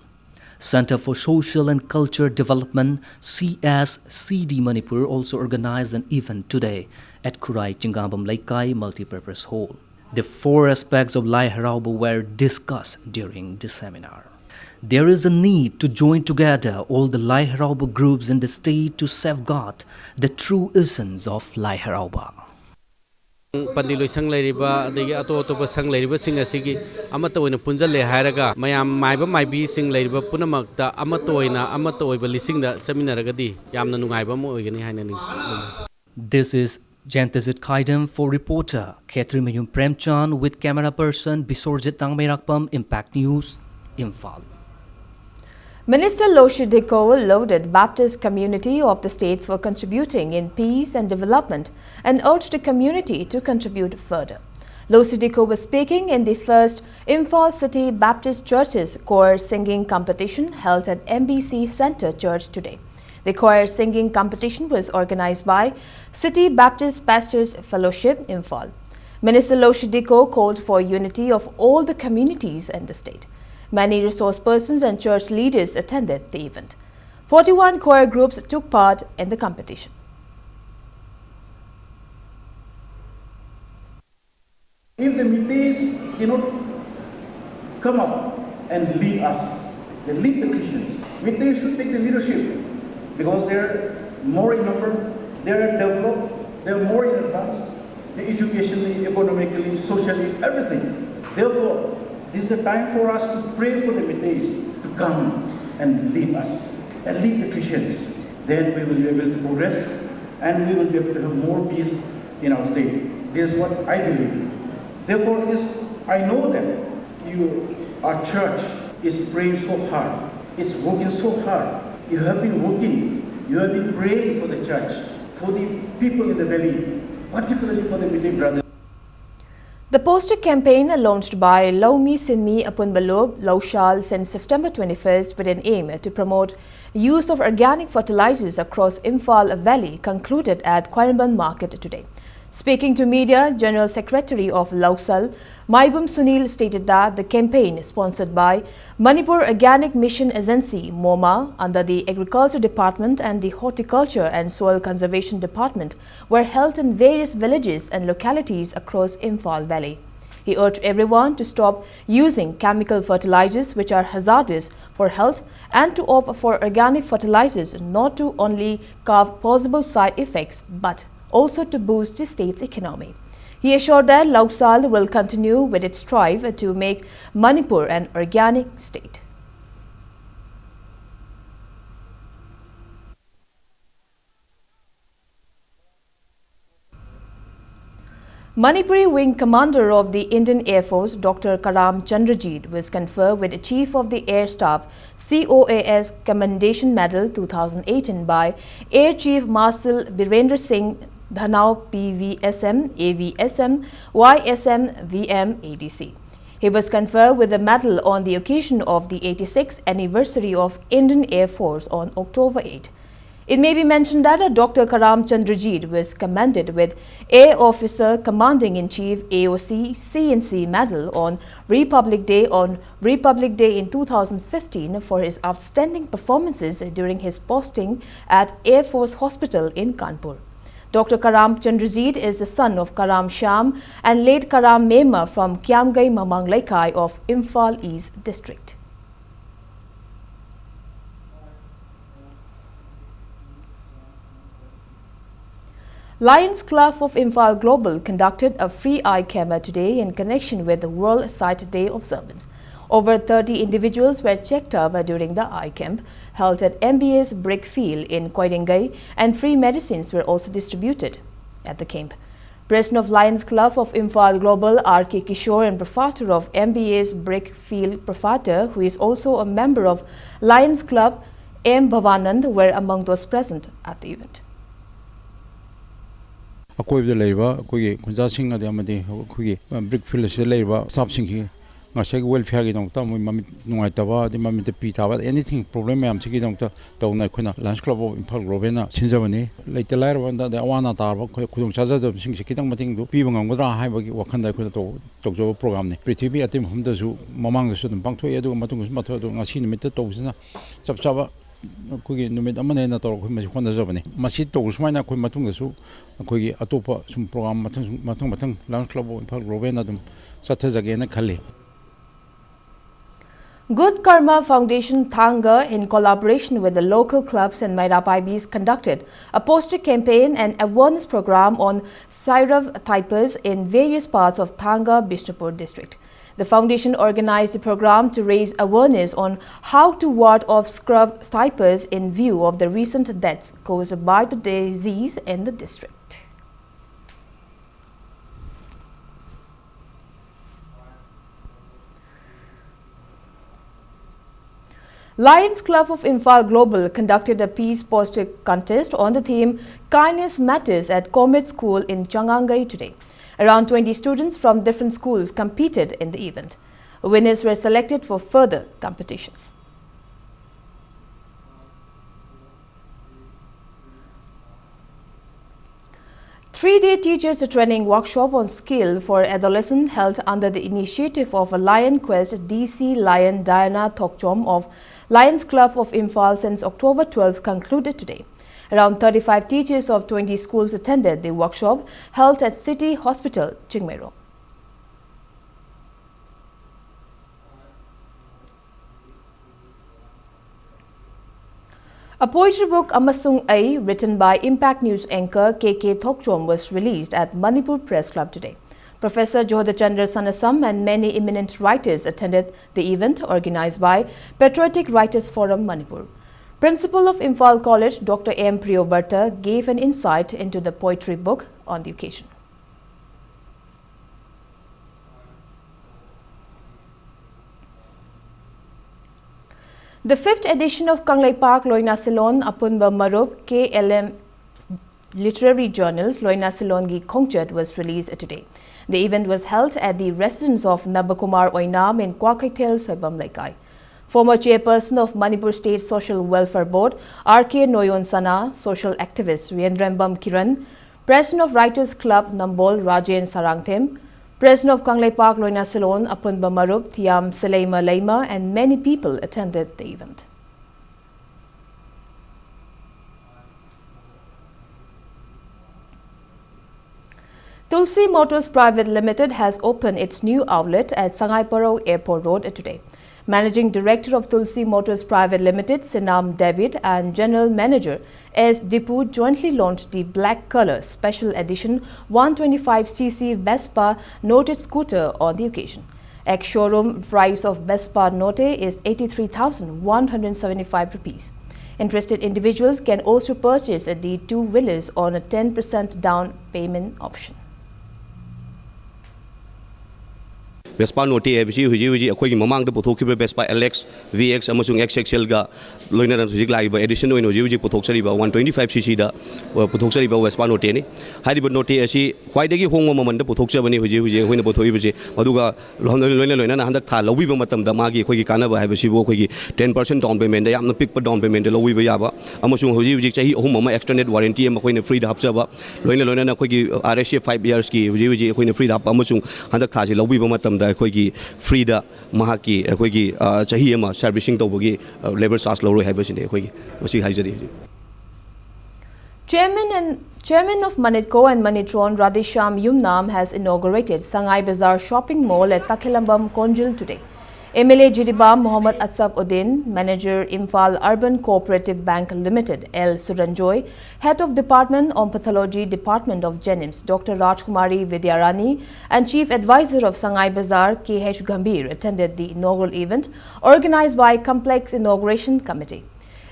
Center for Social and Culture Development, C S C D Manipur, also organized an event today at Khurai Chingambam Leikai Multipurpose Hall. The four aspects of Lai Haraoba were discussed during the seminar. There is a need to join together all the Lai Haraoba groups in the state to safeguard the true essence of Lai Haraoba. ꯄꯟꯗꯤ ꯂꯣꯏꯁꯪ ꯂꯩꯔꯤꯕ ꯑꯗꯒꯤ ꯑꯇꯣꯞ ꯑꯇꯣꯞꯄ ꯁꯪ ꯂꯩꯔꯤꯕꯁꯤꯡ ꯑꯁꯤꯒꯤ ꯑꯃꯠꯇ ꯑꯣꯏꯅ ꯄꯨꯟꯁꯤꯜꯂꯦ ꯍꯥꯏꯔꯒ ꯃꯌꯥꯝ ꯃꯥꯏꯕ ꯃꯥꯏꯕꯤꯁꯤꯡ ꯂꯩꯔꯤꯕ ꯄꯨꯝꯅꯃꯛꯇ ꯑꯃꯠꯇ ꯑꯣꯏꯅ ꯑꯃꯠꯇ ꯑꯣꯏꯕ ꯂꯤꯁꯤꯡꯗ ꯆꯠꯃꯤꯟꯅꯔꯒꯗꯤ ꯌꯥꯝꯅ ꯅꯨꯡꯉꯥꯏꯕ ꯑꯃ ꯑꯣꯏꯒꯅꯤ ꯍꯥꯏꯅ ꯅꯤꯡꯁꯤꯡ This is Jayantjit Khaidam for reporter Khetrimayum Premchand with camera person Biswarjit Tangmeirakpam, Impact News, Imphal. Minister Loshi Diko lauded Baptist community of the state for contributing in peace and development and urged the community to contribute further. Loshi Diko was speaking in the first Imphal City Baptist Churches Choir Singing Competition held at M B C Center Church today. The choir singing competition was organized by City Baptist Pastors Fellowship, Imphal. Minister Loshi Diko called for unity of all the communities in the state. Many resource persons and church leaders attended the event. Forty-one choir groups took part in the competition. If the Meiteis cannot come up and lead us, they lead the Christians. Meiteis should take the leadership because they're more in number, they're developed, they're more in advance, the educationally, economically, socially, everything. Therefore, this is the time for us to pray for the Meiteis to come and lead us and lead the Christians. Then we will be able to progress and we will be able to have more peace in our state. This is what I believe. Therefore, it is, I know that you, our church, is praying so hard. It's working so hard. You have been working. You have been praying for the church, for the people in the valley, particularly for the Meitei brothers. The poster campaign launched by Loumi Sinmi Apunbalub Loushal since September twenty-first with an aim to promote use of organic fertilizers across Imphal Valley concluded at Khwairamband Market today. Speaking to media, General Secretary of Loushal, Maibum Sunil stated that the campaign, sponsored by Manipur Organic Mission Agency, MOMA, under the Agriculture Department and the Horticulture and Soil Conservation Department, were held in various villages and localities across Imphal Valley. He urged everyone to stop using chemical fertilizers, which are hazardous for health, and to opt for organic fertilizers, not to only curb possible side effects but also to boost the state's economy. He assured that Loushal will continue with its strive to make Manipur an organic state. Manipuri Wing Commander of the Indian Air Force, Doctor Karam Chandrajit, was conferred with the Chief of the Air Staff, C O A S, Commendation Medal two thousand eighteen by Air Chief Marshal Birendra Singh Dhanau, P V S M, A V S M, Y S M, V M, A D C. He was conferred with the medal on the occasion of the eighty-sixth anniversary of Indian Air Force on October eighth. It may be mentioned that Doctor Karam Chandrajit was commended with Air Officer Commanding in Chief, A O C, C N C Medal on Republic Day on Republic Day in two thousand fifteen for his outstanding performances during his posting at Air Force Hospital in Kanpur. Doctor Karam Chandrajit is the son of Karam Shyam and late Karam Mema from Kiamgai Mamang Leikai of Imphal East District. Lions Club of Imphal Global conducted a free eye camp today in connection with the World Sight Day observance. Over thirty individuals were checked up during the eye camp held at M B S Brick Field in Koirengei, and free medicines were also distributed at the camp. President of Lions Club of Imphal Global, R K Kishore, and proprietor of M B S Brick Field, proprietor, who is also a member of Lions Club, M Bhavanand, were among those present at the event. ꯑꯀꯣꯏꯕꯗ ꯂꯩꯔꯤꯕ ꯑꯩꯈꯣꯏꯒꯤ ꯈꯨꯟꯖꯥꯁꯤꯡ ꯑꯗꯩ ꯑꯃꯗꯤ ꯑꯩꯈꯣꯏꯒꯤ brick field ꯑꯁꯤꯗ ꯂꯩꯔꯤꯕ staffꯁꯤꯡꯒꯤ ꯉꯁꯥꯏꯒꯤ welfareꯒꯤꯗꯃꯛꯇ, ꯃꯣꯏ ꯃꯃꯤꯠ ꯅꯨꯡꯉꯥꯏꯇꯕ, ꯑꯗꯩ ꯃꯃꯤꯠꯇ ꯄꯤ ꯇꯥꯕ, anything problem ꯃꯌꯥꯝꯁꯤꯒꯤꯗꯃꯛꯇ ꯇꯧꯅ ꯑꯩꯈꯣꯏꯅ Lions Club of Imphal Globalꯅ ꯁꯤꯟꯖꯕꯅꯤ꯫ ꯂꯩꯇ ꯂꯥꯏꯔꯕ ꯑꯗ ꯑꯋꯥ ꯑꯅꯥ ꯇꯥꯔꯕ ꯑꯩꯈꯣꯏ ꯈꯨꯗꯣꯡ ꯆꯥꯖꯗꯕꯁꯤꯡꯁꯦ ꯈꯤꯇꯪ ꯃꯇꯦꯡꯗꯨ ꯄꯤꯕ ꯉꯝꯒꯗ꯭ꯔꯥ ꯍꯥꯏꯕꯒꯤ ꯋꯥꯈꯜꯗ ꯑꯩꯈꯣꯏꯅ ꯇꯧ-, ꯇꯧꯖꯕ programꯅꯤ꯫ ꯄ꯭ꯔꯤꯊꯤꯕꯤ ꯑꯇꯩ ꯃꯐꯝꯗꯁꯨ ꯃꯃꯥꯡꯗꯁꯨ ꯑꯗꯨꯝ ꯄꯥꯡꯊꯣꯛꯏ, ꯑꯗꯨꯒ ꯃꯇꯨꯡꯗꯁꯨ ꯄꯥꯡꯊꯣꯛꯏ, ꯑꯗꯨꯒ ꯉꯁꯤ ꯅꯨꯃꯤꯠꯇ ꯇꯧꯕꯁꯤꯅ ꯆꯞ ꯆꯥꯕ ꯑꯩꯈꯣꯏꯒꯤ ꯅꯨꯃꯤꯠ ꯑꯃꯅꯦꯅ ꯇꯧꯔꯒ ꯑꯩꯈꯣꯏ ꯃꯁꯤ ꯍꯣꯠꯅꯖꯕꯅꯤ꯫ ꯃꯁꯤ ꯇꯧꯕ ꯁꯨꯃꯥꯏꯅ ꯑꯩꯈꯣꯏ ꯃꯇꯨꯡꯗꯁꯨ ꯑꯩꯈꯣꯏꯒꯤ ꯑꯇꯣꯞꯄ ꯁꯨꯝ program ꯃꯊꯪ, ꯃꯊꯪ, ꯃꯊꯪ Lions Club of Imphal Globalꯅ ꯑꯗꯨꯝ ꯆꯠꯊꯖꯒꯦꯅ ꯈꯜꯂꯤ꯫ Good Karma Foundation Thanga, in collaboration with the local clubs and Meira Paibis, conducted a poster campaign and awareness program on Sairav types in various parts of Thanga, Bishnupur district. The foundation organized the program to raise awareness on how to ward off scrub types in view of the recent deaths caused by the disease in the district. Lions Club of Imphal Global conducted a peace poster contest on the theme Kindness Matters at Comet School in Changangai today. Around twenty students from different schools competed in the event. Winners were selected for further competitions. Three-day teachers training workshop on skill for adolescent held under the initiative of a Lion Quest D C Lion Diana Thokchom of Lions Club of Imphal since October twelfth concluded today. Around thirty-five teachers of twenty schools attended the workshop held at City Hospital, Chingmeirong. A poetry book, Amasung Ai, written by Impact News anchor K K Thokchom, was released at Manipur Press Club today. Professor Jodhachandra Sanasam and many eminent writers attended the event organized by Patriotic Writers Forum Manipur. Principal of Imphal College, Doctor M Priyobarta, gave an insight into the poetry book on the occasion. The fifth edition of Kangleipak Loinasilon Apunba Marup K L M literary journals Loina Silongi Khongchat was released today. The event was held at the residence of Nabakumar Oinam in Kwakeithel, Soibam Leikai. Former chairperson of Manipur State Social Welfare Board, R K Noyon Sana, social activist Riendrambam Kiran, president of Writers Club Nambol Rajen Sarangthem, president of Kangleipak Loina Silon Apunba Marup Thiam Seleima Leima, and many people attended the event. Tulsi Motors Private Limited has opened its new outlet at Sangai Parou Airport Road today. Managing Director of Tulsi Motors Private Limited, Sinam David, and General Manager S Dipu jointly launched the black color special edition one twenty-five C C Vespa noted scooter on the occasion. Ex-showroom price of Vespa Note is eighty-three thousand one hundred seventy-five rupees. Interested individuals can also purchase the two wheelers on a ten percent down payment option. Vespa Note ꯍꯥꯏꯕꯁꯤ ꯍꯧꯖꯤꯛ ꯍꯧꯖꯤꯛ ꯑꯩꯈꯣꯏꯒꯤ ꯃꯃꯥꯡꯗ ꯄꯨꯊꯣꯛꯈꯤꯕ Vespa L X, V X ꯑꯃꯁꯨꯡ X X L ꯒ ꯂꯣꯏꯅꯅ ꯍꯧꯖꯤꯛ ꯂꯥꯛꯏꯕ edition ꯑꯣꯏꯅ ꯍꯧꯖꯤꯛ ꯍꯧꯖꯤꯛ ꯄꯨꯊꯣꯛꯆꯔꯤꯕ one twenty five C C ꯗ ꯄꯨꯊꯣꯛꯆꯔꯤꯕ Vespa Note ꯅꯤ꯫ ꯍꯥꯏꯔꯤꯕ Note ꯑꯁꯤ ꯈ꯭ꯋꯥꯏꯗꯒꯤ ꯍꯣꯡꯕ ꯃꯃꯜꯗ ꯄꯨꯊꯣꯛꯆꯕꯅꯤ ꯍꯧꯖꯤꯛ ꯍꯧꯖꯤꯛ ꯑꯩꯈꯣꯏꯅ ꯄꯨꯊꯣꯛꯏꯕꯁꯦ꯫ ꯃꯗꯨꯒ ꯂꯣꯏꯅ ꯂꯣꯏꯅ ꯂꯣꯏꯅꯅ ꯍꯟꯗꯛ ꯊꯥ ꯂꯧꯕꯤꯕ ꯃꯇꯝꯗ ꯃꯥꯒꯤ ꯑꯩꯈꯣꯏꯒꯤ ꯀꯥꯟꯅꯕ ꯍꯥꯏꯕꯁꯤꯕꯨ ꯑꯩꯈꯣꯏꯒꯤ ten percent down payment ꯗ, ꯌꯥꯝꯅ ꯄꯤꯛꯄ down payment ꯗ ꯂꯧꯕꯤꯕ ꯌꯥꯕ, ꯑꯃꯁꯨꯡ ꯍꯧꯖꯤꯛ ꯍꯧꯖꯤꯛ ꯆꯍꯤ ꯑꯍꯨꯝ ꯑꯃ extended warranty ꯑꯃ ꯑꯩꯈꯣꯏꯅ free ꯗ ꯍꯥꯞꯆꯕ, ꯂꯣꯏꯅ ꯂꯣꯏꯅꯅ ꯑꯩꯈꯣꯏꯒꯤ R S A five years ꯀꯤ ꯍꯧꯖꯤꯛ ꯍꯧꯖꯤꯛ ꯑꯩꯈꯣꯏꯅ free ꯗ ꯍꯥꯞꯄ, ꯑꯃꯁꯨꯡ ꯍꯟꯗꯛ ꯊꯥꯁꯤ ꯂꯧꯕꯤꯕ ꯃꯇꯝꯗ ꯑꯩꯈꯣꯏꯒꯤ free ꯗ ꯃꯍꯥꯛꯀꯤ ꯑꯩꯈꯣꯏꯒꯤ, ꯑ, ꯆꯍꯤ ꯑꯃ servicing ꯇꯧꯕꯒꯤ, ꯑ, labour charge ꯂꯧꯔꯣꯏ ꯍꯥꯏꯕꯁꯤꯅꯤ ꯑꯩꯈꯣꯏꯒꯤ ꯃꯁꯤ ꯍꯥꯏꯖꯔꯤ ꯍꯧꯖꯤꯛ꯫ Chairman and Chairman of Manitco and Manitron Radheshyam Yumnam has inaugurated Sangai Bazar Shopping Mall at Takhelambam Konjil today. M L A Jiribam Mohammad Asaf Uddin, Manager Imphal Urban Cooperative Bank Limited L Suranjoy, Head of Department on Pathology Department of JNIMS Doctor Rajkumari Vidyarani, and Chief Advisor of Sangai Bazar K H Gambhir attended the inaugural event organized by Complex Inauguration Committee.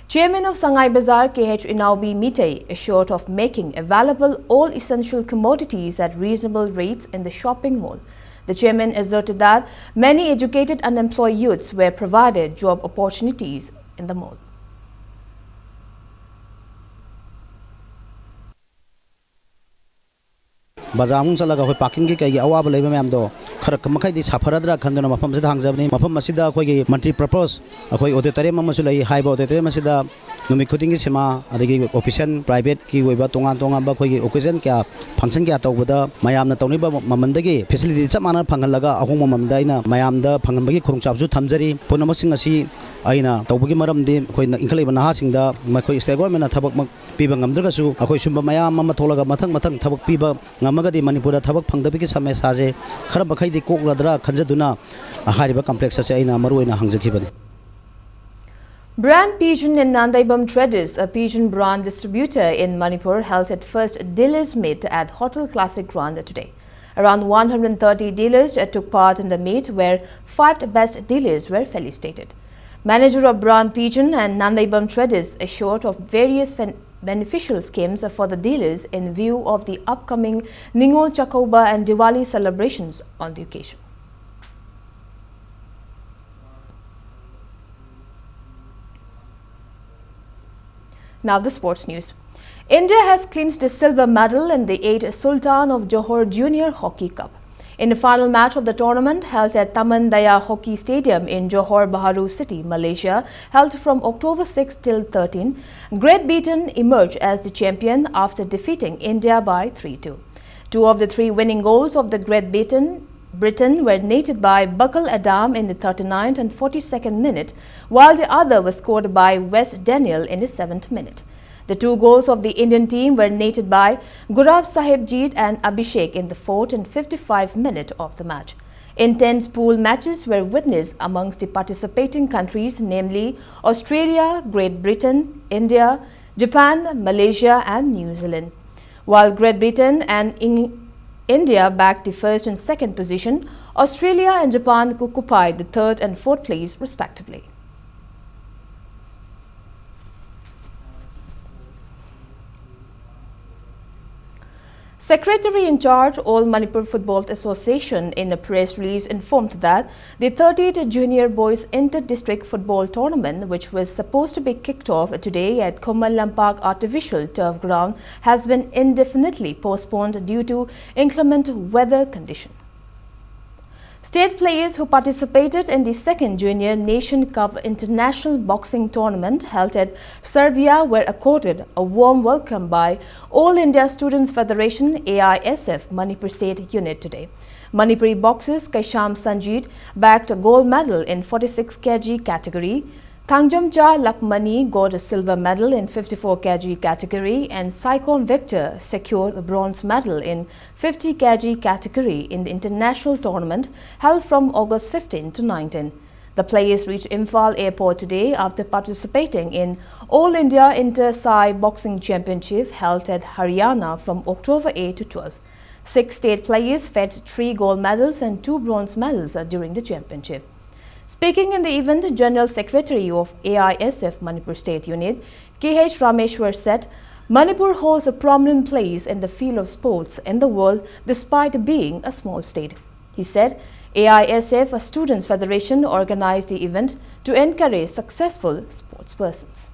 Chairman of Sangai Bazar K H Inaubi Mitei assured of making available all essential commodities at reasonable rates in the shopping mall. The chairman asserted that many educated unemployed youths were provided job opportunities in the mall. ꯕꯖꯥꯔ ꯃꯅꯨꯡ ꯆꯠꯂꯒ ꯑꯩꯈꯣꯏ ꯄꯥꯔꯀꯤꯡꯒꯤ ꯀꯩꯒꯤ ꯑꯋꯥꯕ ꯂꯩꯕ ꯃꯌꯥꯝꯗꯣ ꯈꯔ ꯃꯈꯩꯗꯤ ꯁꯥꯐꯔꯗ꯭ꯔꯥ ꯈꯟꯗꯨꯅ ꯃꯐꯝ ꯑꯁꯤꯗ ꯍꯥꯡꯖꯕꯅꯤ꯫ ꯃꯐꯝ ꯑꯁꯤꯗ ꯑꯩꯈꯣꯏꯒꯤ ꯃꯜꯇꯤ ꯄꯔꯄꯁ ꯑꯩꯈꯣꯏ ꯑꯣꯗꯤꯇꯣꯔꯤꯌꯝ ꯑꯃꯁꯨ ꯂꯩ꯫ ꯍꯥꯏꯔꯤꯕ ꯑꯣꯗꯤꯇꯣꯔꯤꯌꯝ ꯑꯁꯤꯗ ꯅꯨꯃꯤꯠ ꯈꯨꯗꯤꯡꯒꯤ ꯁꯤꯃꯥ, ꯑꯗꯒꯤ ꯑꯣꯐꯤꯁꯤꯌꯦꯜ, ꯄ꯭ꯔꯥꯏꯚꯦꯠꯀꯤ ꯑꯣꯏꯕ ꯇꯣꯉꯥꯟ ꯇꯣꯉꯥꯟꯕ ꯑꯩꯈꯣꯏꯒꯤ ꯑꯣꯀꯦꯖꯟ ꯀꯌꯥ, ꯐꯪꯁꯟ ꯀꯌꯥ ꯇꯧꯕꯗ ꯃꯌꯥꯝꯅ ꯇꯧꯅꯤꯡꯕ ꯃꯃꯜꯗꯒꯤ ꯐꯦꯁꯤꯂꯤꯇꯤ ꯆꯞ ꯃꯥꯟꯅꯅ ꯐꯪꯍꯜꯂꯒ ꯑꯍꯣꯡꯕ ꯃꯃꯜꯗ ꯑꯩꯅ ꯃꯌꯥꯝꯗ ꯐꯪꯍꯟꯕꯒꯤ ꯈꯨꯗꯣꯡꯆꯥꯕꯁꯨ ꯊꯝꯖꯔꯤ꯫ ꯄꯨꯝꯅꯃꯛꯁꯤꯡ ꯑꯁꯤ ꯑꯩꯅ ꯇꯧꯕꯒꯤ ꯃꯔꯝꯗꯤ ꯑꯩꯈꯣꯏꯅ ꯏꯟꯈꯠꯂꯛꯏꯕ ꯅꯍꯥꯁꯤꯡꯗ ꯃꯈꯣꯏ ꯁ꯭ꯇꯦꯠ ꯒꯣꯔꯃꯦꯟꯅ ꯊꯕꯛꯃꯛ ꯄꯤꯕ ꯉꯝꯗ꯭ꯔꯒꯁꯨ ꯑꯩꯈꯣꯏ ꯁꯨꯝꯕ ꯃꯌꯥꯝ ꯑꯃ ꯊꯣꯛꯂꯒ ꯃꯊꯪ ꯃꯊꯪ ꯊꯕꯛ ꯄꯤꯕ ꯉꯝꯃꯒꯗꯤ ꯃꯅꯤꯄꯨꯔꯗ ꯊꯕꯛ ꯐꯪꯗꯕꯒꯤ ꯁꯃꯁ꯭ꯌꯥꯁꯦ ꯈꯔ ꯃꯈꯩꯗꯤ ꯀꯣꯛꯂꯗ꯭ꯔꯥ ꯈꯟꯖꯗꯨꯅ ꯍꯥꯏꯔꯤꯕ ꯀꯝꯄ꯭ꯂꯦꯛꯁ ꯑꯁꯦ ꯑꯩꯅ ꯃꯔꯨ ꯑꯣꯏꯅ ꯍꯥꯡꯖꯈꯤꯕꯅꯤ꯫ Brand Pigeon and Nandaibam Traders, a pigeon brand distributor in Manipur, held its first dealers meet at Hotel Classic Ground today. Around one hundred thirty dealers took part in the meet, where five best dealers were felicitated. Manager of Brand Pigeon and Nandaibam Traders assured of various fen- beneficial schemes for the dealers in view of the upcoming Ningol Chakouba and Diwali celebrations on the occasion. Now the sports news. India has clinched a silver medal in the eighth Sultan of Johor Junior Hockey Cup. In the final match of the tournament, held at Taman Daya Hockey Stadium in Johor Bahru City, Malaysia, held from October six till thirteen, Great Britain emerged as the champion after defeating India by three two. Two of the three winning goals of the Great Britain, Britain were netted by Bakal Adam in the thirty-ninth and forty-second minute, while the other was scored by Wes Daniel in the seventh minute. The two goals of the Indian team were netted by Gurab Sahib Jeet and Abhishek in the fourth and fifty-five minute of the match. Intense pool matches were witnessed amongst the participating countries, namely Australia, Great Britain, India, Japan, Malaysia, and New Zealand. While Great Britain and Eng- India bagged the first and second position, Australia and Japan occupied the third and fourth place, respectively. Secretary in charge, All Manipur Football Association, in a press release informed that the thirtieth Junior Boys Inter-District Football Tournament, which was supposed to be kicked off today at Khuman Lampak Artificial Turf Ground, has been indefinitely postponed due to inclement weather condition. State players who participated in the second Junior Nation Cup International Boxing Tournament held at Serbia were accorded a warm welcome by All India Students Federation, A I S F, Manipur State Unit today. Manipuri boxers Kaisham Sanjit bagged a gold medal in forty-six K G category. Thangjamcha Lakmani got a silver medal in fifty-four K G category, and Saikom Victor secured a bronze medal in fifty K G category in the international tournament held from August fifteen to nineteen. The players reached Imphal Airport today after participating in All India Inter-Sai Boxing Championship held at Haryana from October eight to twelve. Six state players fetched three gold medals and two bronze medals, uh, during the championship. Speaking in the event, General Secretary of A I S F Manipur State Unit, K H Rameshwar, said Manipur holds a prominent place in the field of sports in the world despite being a small state. He said A I S F, a students' federation, organized the event to encourage successful sportspersons.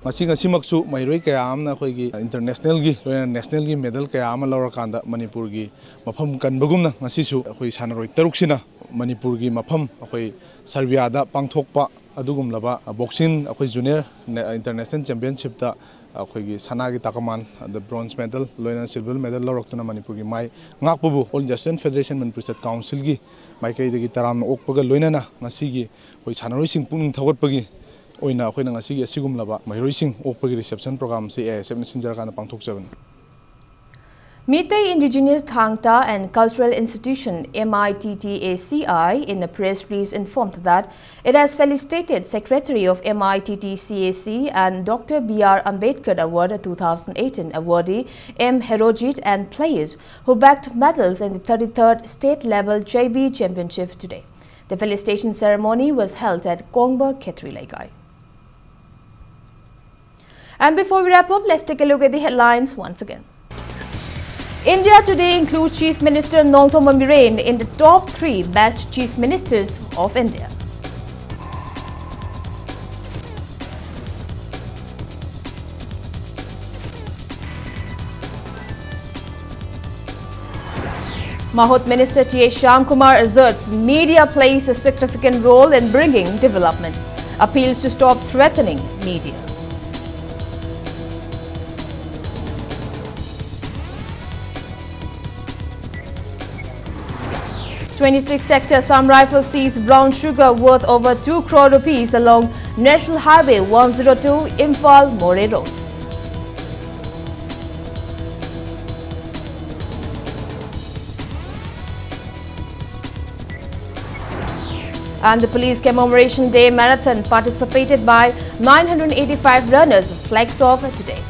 ꯃꯁꯤ ꯉꯁꯤꯃꯛꯁꯨ ꯃꯍꯩꯔꯣꯏ ꯀꯌꯥ ꯑꯃꯅ ꯑꯩꯈꯣꯏꯒꯤ ꯏꯟꯇꯔꯅꯦꯁꯅꯦꯜꯒꯤ ꯂꯣꯏꯅꯅ ꯅꯦꯁꯅꯦꯜꯒꯤ medal ꯀꯌꯥ ꯑꯃ ꯂꯧꯔꯀꯥꯟꯗ ꯃꯅꯤꯄꯨꯔꯒꯤ ꯃꯐꯝ ꯀꯟꯕꯒꯨꯝꯅ ꯉꯁꯤꯁꯨ ꯑꯩꯈꯣꯏ ꯁꯥꯟꯅꯔꯣꯏ ꯇꯔꯨꯛꯁꯤꯅ ꯃꯅꯤꯄꯨꯔꯒꯤ ꯃꯐꯝ ꯑꯩꯈꯣꯏ ꯁꯔꯕꯤꯌꯥꯗ ꯄꯥꯡꯊꯣꯛꯄ ꯑꯗꯨꯒꯨꯝꯂꯕ ꯕꯣꯛꯁꯤꯡ ꯑꯩꯈꯣꯏ ꯖꯨꯅꯤꯌꯔ ꯏꯟꯇꯔꯅꯦꯁꯅꯦꯜ ꯆꯦꯝꯄꯤꯌꯟꯁꯤꯞꯇ ꯑꯩꯈꯣꯏꯒꯤ ꯁꯅꯥꯒꯤ ꯇꯥꯀꯃꯥꯟ ꯑꯗ ꯕ꯭ꯔꯣꯟꯖ ꯃꯦꯗꯜ ꯂꯣꯏꯅꯅ ꯁꯤꯜꯚꯔ ꯃꯦꯗꯜ ꯂꯧꯔꯛꯇꯨꯅ ꯃꯅꯤꯄꯨꯔꯒꯤ ꯃꯥꯏ ꯉꯥꯛꯄꯕꯨ All India Student Federation Manipur State Councilꯒꯤ ꯃꯥꯏꯀꯩꯗꯒꯤ ꯇꯔꯥꯝꯅ ꯑꯣꯛꯄꯒ ꯂꯣꯏꯅꯅ ꯉꯁꯤꯒꯤ ꯑꯩꯈꯣꯏ ꯁꯥꯟꯅꯔꯣꯏꯁꯤꯡ ꯄꯨꯛꯅꯤꯡ ꯊꯧꯒꯠꯄꯒꯤ ꯑꯣꯏꯅ ꯑꯩꯈꯣꯏꯅ ꯉꯁꯤꯒꯤ ꯑꯁꯤꯒꯨꯝꯂꯕ ꯃꯍꯩꯔꯣꯏꯁꯤꯡ ꯑꯣꯛꯄꯒꯤ ꯔꯤꯁꯦꯞꯁꯟ ꯄ꯭ꯔꯣꯒ꯭ꯔꯥꯝꯁꯤ ꯑꯦ ꯑꯥꯏ ꯑꯦꯁ ꯑꯦꯐꯅ ꯁꯤꯟꯖꯔꯀꯥꯟꯗ ꯄꯥꯡꯊꯣꯛꯆꯕꯅꯤ꯫ Meitei Indigenous Thangta and Cultural Institution, M I T T A C I, in a press release informed that it has felicitated Secretary of M I T T C A C and Doctor B R Ambedkar Award two thousand eighteen awardee M Herojit and players who bagged medals in the thirty-third state level J B Championship today. The felicitation ceremony was held at Kongba Khetri Leikai. And before we wrap up, let's take a look at the headlines once again. India Today includes Chief Minister Nongthombam Biren in the top three best Chief Ministers of India. Mahut Minister T A Shyamkumar asserts media plays a significant role in bringing development. Appeals to stop threatening media. Twenty-six sector Assam Rifle seized brown sugar worth over two crore rupees along National Highway one zero two Imphal Moreh Road. And the Police Commemoration Day Marathon, participated by nine hundred eighty-five runners, flags off today.